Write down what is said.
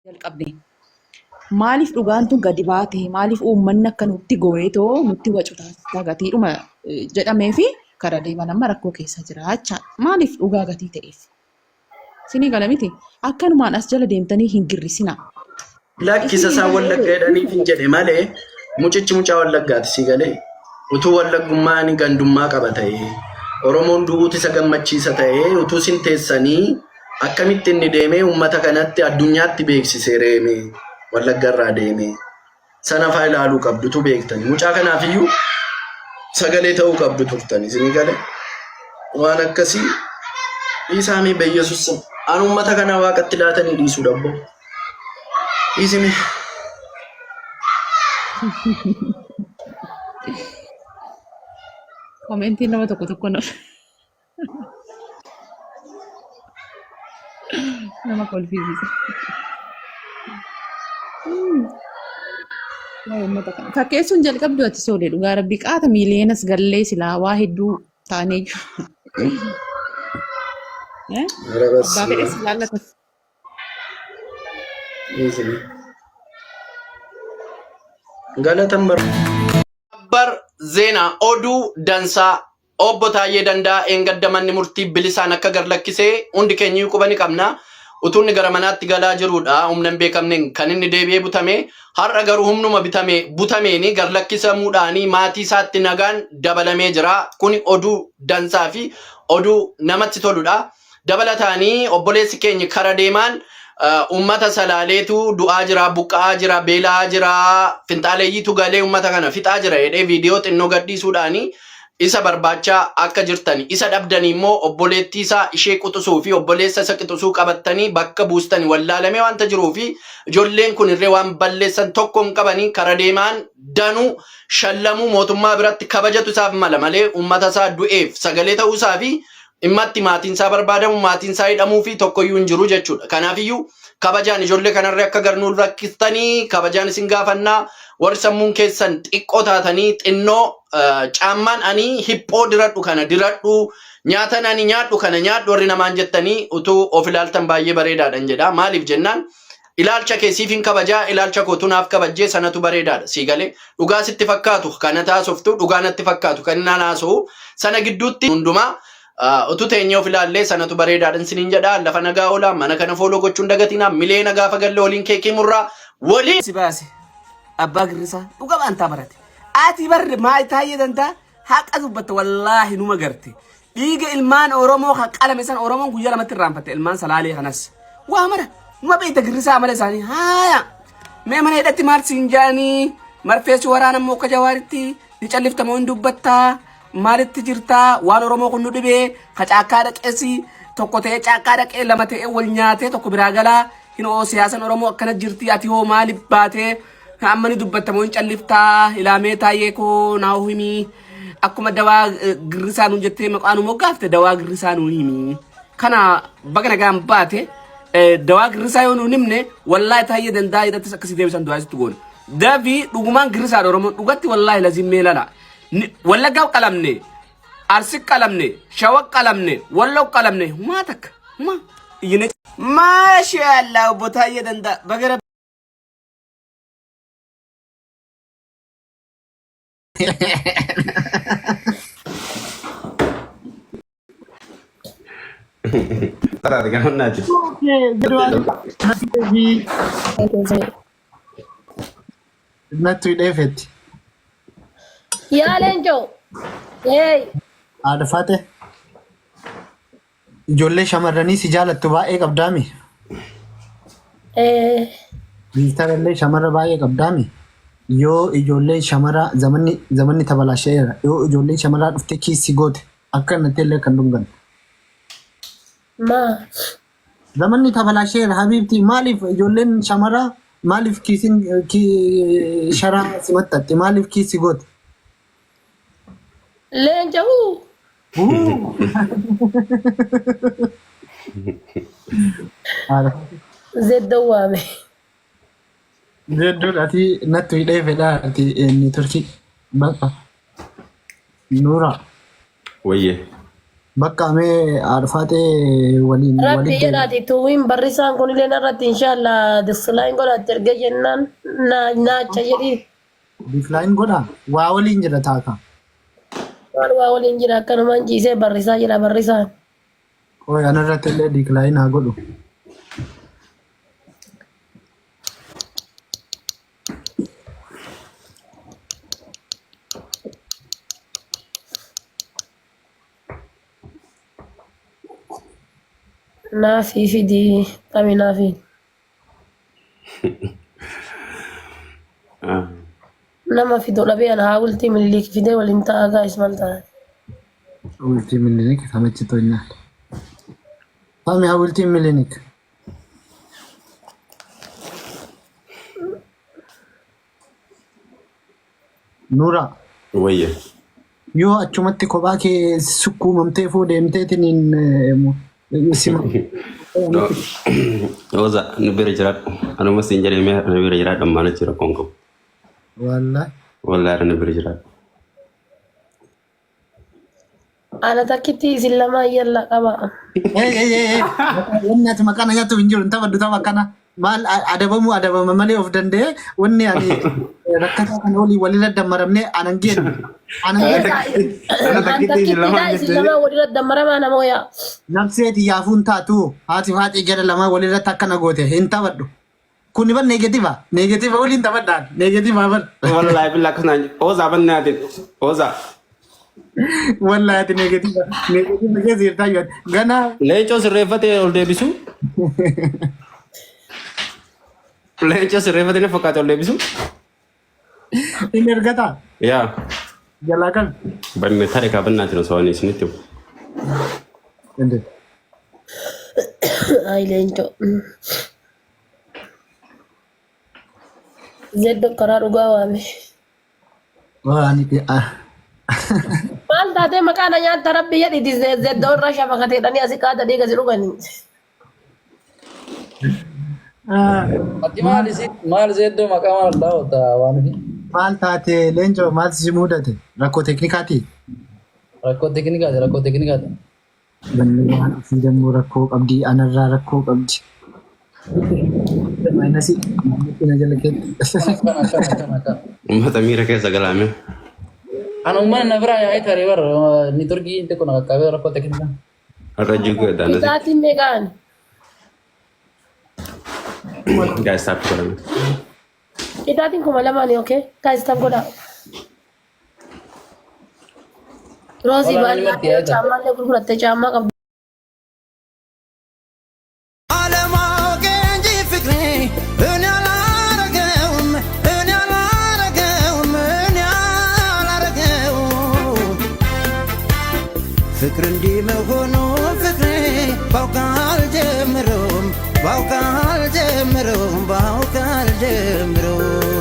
Jalqabne. Maaliif dhugaan tun gadi baate? Maaliif uummanni akka nutti goweetoo nutti wacu taasisa gatiidhuma jedhamee fi kara deeman amma rakkoo keessa jira jechaadha. Maaliif dhugaa gatii ta'eef? Isinii gala miti? Akkanumaan as jala deemtanii hin girrisinaa. Lakki isa Isinii isaan galee wallagga jedhaniif hin jedhe malee mucichi mucaa wallaggaati si galee. Utuu wallaggummaa inni gandummaa qaba ta'ee Oromoon du'uutu isa gammachiisa ta'ee utuu isin teessanii Akkamitti inni deemee uummata kanatti addunyaatti beeksisee reemee Wallagga irraa deemee sana faa ilaaluu qabdutu beektani. Mucaa kanaaf iyyuu sagalee ta'uu qabdu turtan isinii gale waan akkasii dhiisaamee beeyyesus an uummata kana waaqatti laatanii dhiisuu dhabboo dhiisime. Komentiin nama tokko tokko nama. Nama kolfisiisa. Waa'ee uummata kana. Fakkeessuun jalqabdu ati soolee dhugaa rabbii qaata miiliyeenas gallee silaa waa hedduu taanee jiru. Eh? Ara bas. Abbaa fedhes ilaallata. Dhiisime. Galatan bar. Bar Zeenaa oduu dansaa Obbo Taayyee Danda'aa eengadda manni murtii bilisaan akka gad lakkise hundi keenyayyuu quba ni qabna. Utuu inni gara manaatti galaa jiruudha humna hin beekamneen kan inni deebi'ee butame. Har'a garuu humnuma bitame butameeni gad lakkisamuudhaani maatii isaatti nagaan dabalamee jira. Kuni oduu dansaa fi oduu namatti toludha. Dabalataani obboleessi keenya kara deemaan uummata Salaaleetu du'aa jira, buqqa'aa jira, beela'aa jira, finxaaleeyyiitu galee uummata kana fixaa jira jedhee viidiyoo xinnoo gadhiisuudhaani isa barbaachaa akka jirtani isa dhabdanii immoo obboleettii isaa ishee quxusuu fi obboleessa isa qixusuu qabattanii bakka buustani wallaalamee waanta jiruu fi ijoolleen kun irree waan balleessan tokko hin qabanii kara deemaan danuu shallamuu mootummaa biratti kabajatu isaaf mala malee uummata isaa du'eef sagalee ta'uu isaa fi Dhimmatti maatiin isaa barbaadamu, maatiin isaa hidhamuu fi tokkoyyuu hin jiru jechuudha. Kanaafiyyuu kabajaan ijoollee kanarra akka gar nuun rakkistanii kabajaan isin gaafannaa warri sammuun keessan xiqqoo taatanii xinnoo caammaan ani hiphoo diradhu kana diradhu nyaatan ani nyaadhu kana nyaadhu warri namaan jettanii utuu of ilaaltan baay'ee bareedaadhan jedha. Maaliif jennaan Ilaalcha kee siifin kabajaa ilaalcha kootu naaf kabajjee sanatu bareedaadha sii galee dhugaa sitti fakkaatu kana taasoftu dhugaa natti fakkaatu kan naan haasa'u sana gidduutti hundumaa utuu teenyee of ilaallee sanatu bareedaadha siniin jedha lafa nagaa oola mana kana fooloo gochuun dagatinaa miliyoona gaafa galle waliin keekii murraa waliin. Si baase abbaa girrisaa dhuga baantaa barate ati barre maa taayyee dantaa Haqa dubbatta wallaahi numa garte. Dhiiga ilmaan Oromoo kan qalame san Oromoon guyyaa lamatti irraanfatte ilmaan salaalee kanas. Waa mara numa beekta girrisaa amala isaanii haaya. Mee mana hidhatti maal siin jaanii marfeessi waraana immoo akka jawaaritti ni callifta moo hin dubbattaa maalitti jirtaa waan Oromoo kun nu dhibee ka caakkaa dhaqeessi tokko ta'ee caakkaa dhaqee lama ta'ee wal nyaatee tokko biraa galaa hin oo siyaasan Oromoo akkana jirti ati hoo maaliif baatee Amma ni dubbatta moo hin calliftaa ilaamee taayee koo naa himii akkuma dawaa girrisaa nuun jettee maqaa nu moggaafte dawaa girrisaa nuun himii kana baga nagaan baate dawaa girrisaa yoo nuun himne wallaahi taayee danda'a hidhattis akkasii deebisan du'aa sitti goona. Dafi dhugumaan girrisaadha Oromoon dhugatti wallaahi lazimmee lala. Wallaggaa qalamne Arsi qalamne Shawa qalamne Walloo qalamne humaa takka humaa iyyine. Maashaa Allah obbo Taayyee Danda'a baga Xaraari kan hunnaati. Nattu hidhee fetti. Yaa leencoo. Hey. Haadha Faate. Ijoollee shamarranii si jaalattu baay'ee qabdaami. Eh, Biiftarallee shamarra baay'ee qabdaami. Yoo ijoolleen shamaraa zamanni zamanni tabalaasheera. Yoo ijoolleen shamaraa dhuftee kiissi goote akka natti illee kan dhungan. maa. Zamanni tabalaasheera habiibti maaliif ijoolleen shamaraa maaliif kiisin ki- sharaa si maxxatte maaliif kiissi goote? Leenca huu. Zeddoon waame. Zeddoon ati nattu hidhee fedhaa ati inni turkii bal'a. Nuura Wayyee. Bakka mee arfaatee waliin Rabbi walitti deebi'a. jedhaati tuwiin barrisaan kunillee narratti inshallah dislaayin godhaatti erga jennaan naacha jedhii. Decline godha. Waa waliin jira taaka. Maal waa waliin jira akkanumaan ciisee barrisaa jira barrisaan. Qoy anarratti illee decline haa godhu. Naafii fidii xami naafii. Nama fidu dhabee ana haawultii Miniliik fidee waliin ta'a gaa'is maal ta'a. Hawultii Minilik ተመችቶኛል። ሳሚ ሐውልቲ ምኒልክ ኑራ Wayya. yoo achumatti kophaa kee sukkuumamtee fuu deemteetiin sima Oza nu bira jiraadhu. Anuma siin jedhee mee nu bira jiraadhu ammaan achi rakkoon qabu. Wallahi. Wallaahi nu bira jiraadhu. Ana takkitti isin lamaan yalla qaba. Hey, hey, hey, hey. Wanni ati maqaa na nyaattu hin jiru hin taphadhu tapha akkana. Maal adabamuu adabama malee of danda'ee wanni ani rakkataa kana olii walirra dammaramnee anan geenu. Anan geenu. Ana An takkitti isin takkittidha lamaan isin jettee. lamaan walirra dammaramaa nama yaa. Nafsee xiyyaafuu hin taatu haati faaxee jara lamaa walirratti akkana goote hin taphadhu. Kuni bar negetiva. Negetiva waliin taphadhaan. Negetiva bar. Wallaahi billaa akkasuma Oza bannaatiin Oza. Wallahi ati negetiva. Negetiva keessa jirtaa yoo gana Leencoo sirreeffatee ol deebisu. Leencoo sirreeffatee na fakkaate ol deebisu. Hin ergataa. Yaa. Jalaa kan. Banne tare kaa bannaatiin osoo ani isinitti himu. Inde. Ay leencoo. Zeddo karaa dhugaa waame. Waan Maal taatee maqaa na nyaatta rabbi jedhiti zeddoo irra shafaqateedhanii asii qaata dhiiga si dhuganii. Ati maal isi maal zeeddoo maqaa maal dhaawata waan fi Maal taate leencoo, maal si mudate? Rakkoo teeknikaati. Rakkoo teeknikaati, rakkoo teeknikaati. Banni waan ofii dammoo rakkoo qabdi, anarraa rakkoo qabdi. Maayinasii na jala keetti. Akkana akkana akkana akkana. Uummata miira keessa galaame. Ani uummanni na biraa yaa'ee tarii bar niitorkii xiqqoo na qaqqabee rakkoo teeknikaa. Har'a jiguu edaan asi. Isaatiin meeqaan? Gaazexaaf godhame. Isaatiin 2000, okay? Gaazexaaf godhaa. Roozii Wala namni baay'ee matti yaa'ee ta'a. caammaa gurgurattee caammaa qabdi. አለማወቅ እንጂ ፍቅሬ እኔ አላረገውም፣ እኔ አላረገውም፣ እኔ አላረገውም። ፍቅር እንዲህ መሆኑ ፍቅሬ ባውቅ አልጀምረውም፣ ባውቅ አልጀምረውም፣ ባውቅ አልጀምረውም።